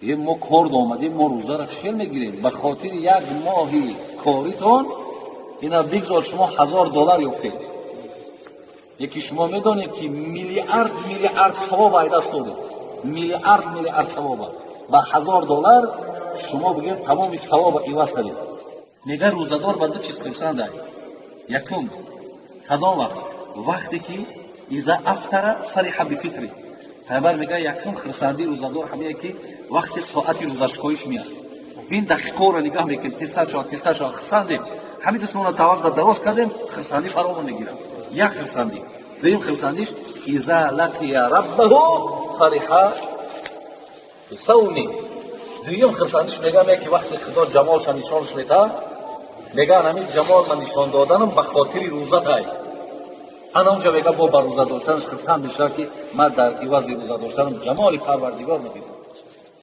Е, мо кор омадем, мо рӯзаро чӣ хел мегирем? Ба хотири як моҳи коритон ина бигзор шумо 1000 доллар ёфтед, яки шумо медонед, ки миллиард миллиард савоб ай даст додед, миллиард миллиард савоба ба 1000 доллар шумо бигем тамоми савоба иваз кардед. Мега, рӯзадор ба ду чиз хурсандай. Якум, кадом вақт? Вақте ки إذا أفطر فرح بفطره. Пайғамбар мега, якум хурсандии рӯзадор ҳамие, ки вақте соати рӯзашкоиш меяд, ин дақиқаро нигоҳ мекунем, тезтар шавад, тезтар шавад, хурсандем. Ҳамин дастмона тавақта дароз кардем, хурсандӣ фаромон мегирад. Як хурсандӣ. Дуюм хурсандиш: إذا لقي ربه فرح بصومه. Дуюм хурсандиш, мегам, яке вақте Худо ҷамолша нишонаш метаҳад, меган, ҳамин ҷамол ман нишон доданам ба хотири рӯзатай. Ана онҷа мега, бо ба рӯза доштанаш хурсанд мешавад, ки ман дар ивази рӯза доштанам ҷамоли Парвардигор медидам.